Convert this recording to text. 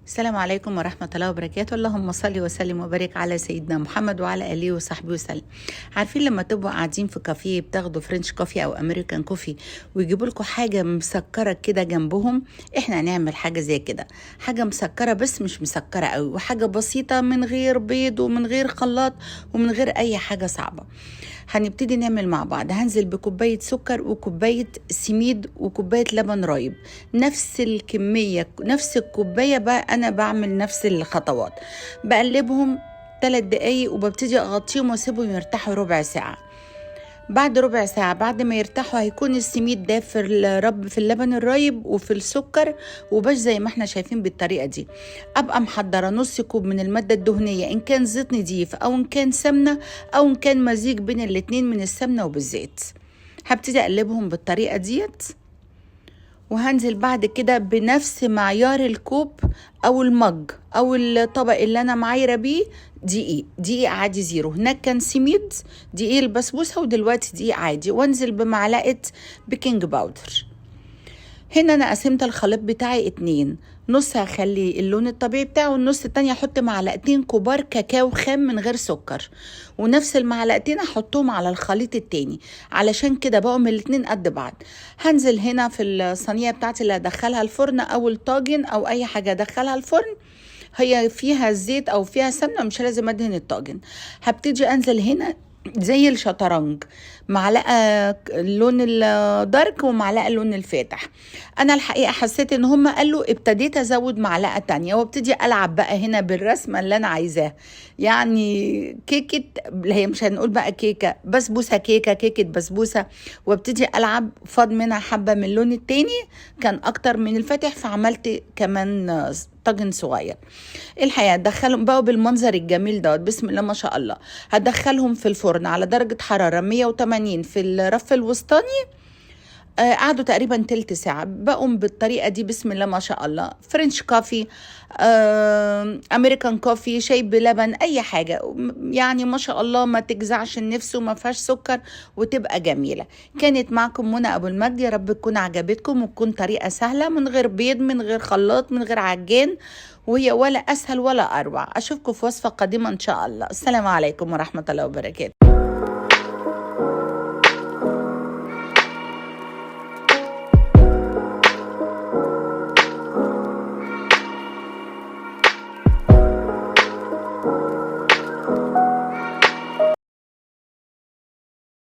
السلام عليكم ورحمة الله وبركاته. اللهم صل وسلم وبارك على سيدنا محمد وعلى آله وصحبه وسلم. عارفين لما تبقوا قاعدين في كافيه بتاخدوا French coffee أو American coffee ويجيبوا لكم حاجة مسكرة كده جنبهم؟ احنا هنعمل حاجة زي كده، حاجة مسكرة بس مش مسكرة قوي، وحاجة بسيطة من غير بيض ومن غير خلاط ومن غير أي حاجة صعبة. هنبتدي نعمل مع بعض. هنزل بكوباية سكر وكوباية سميد وكوباية لبن رايب، نفس الكمية نفس الكوباية بقى. أنا بعمل نفس الخطوات، بقلبهم 3 دقايق وببتدي أغطيهم وأسيبهم يرتاحوا ربع ساعة. بعد ربع ساعة بعد ما يرتاحوا هيكون السميد ده في الرب في اللبن الرايب وفي السكر وبس زي ما احنا شايفين بالطريقة دي. أبقى محضرة نص كوب من المادة الدهنية، إن كان زيت نضيف أو إن كان سمنة أو إن كان مزيج بين الاتنين من السمنة وبالزيت. هبتدي أقلبهم بالطريقة ديت، وهنزل بعد كده بنفس معيار الكوب او ال mug او الطبق اللي انا معايره بيه دقيق عادي zero. هناك كان سميد دقيق البسبوسه، ودلوقتي دقيق عادي. وانزل بمعلقه baking powder. هنا انا قسمت الخليط بتاعي 2، نص هخلي اللون الطبيعي بتاعه، والنص التاني هحط معلقتين كبار كاكاو خام من غير سكر، ونفس المعلقتين هحطهم على الخليط التاني، علشان كده بقوا من الاتنين قد بعض. هنزل هنا في الصينية بتاعتي اللي هدخلها الفرن او الطاجن او اي حاجة ادخلها الفرن، هي فيها زيت او فيها سمنة، مش لازم ادهن الطاجن. هبتدي انزل هنا زي الشطرنج، معلقة اللون ال dark ومعلقة اللون الفاتح. انا الحقيقة حسيت ان هم قالوا، ابتديت ازود معلقة تانية وابتدي العب بقى هنا بالرسمة اللي انا عايزاها، يعني كيكة، هي مش هنقول بقى كيكة، بسبوسة، كيكة، كيكة بسبوسة. وابتدي العب، فاض منها حبة من اللون التاني كان اكتر من الفاتح، فعملت كمان طاجن صغير. الحقيقة هدخلهم بقوا بالمنظر الجميل دوت، بسم الله ما شاء الله. هدخلهم في الفرن على درجة حرارة 180 في الرف الوسطاني. قعدوا تقريبا تلت ساعة، بقوا بالطريقة دي بسم الله ما شاء الله. French coffee، American coffee، شاي بلبن، اي حاجة يعني ما شاء الله ما تجزعش النفس وما فيهاش سكر وتبقى جميلة. كانت معكم منى ابو المجد، يا رب تكون عجبتكم وتكون طريقة سهلة من غير بيض من غير خلاط من غير عجان، وهي ولا اسهل ولا اروع. اشوفكم في وصفة قادمة ان شاء الله. السلام عليكم ورحمة الله وبركاته.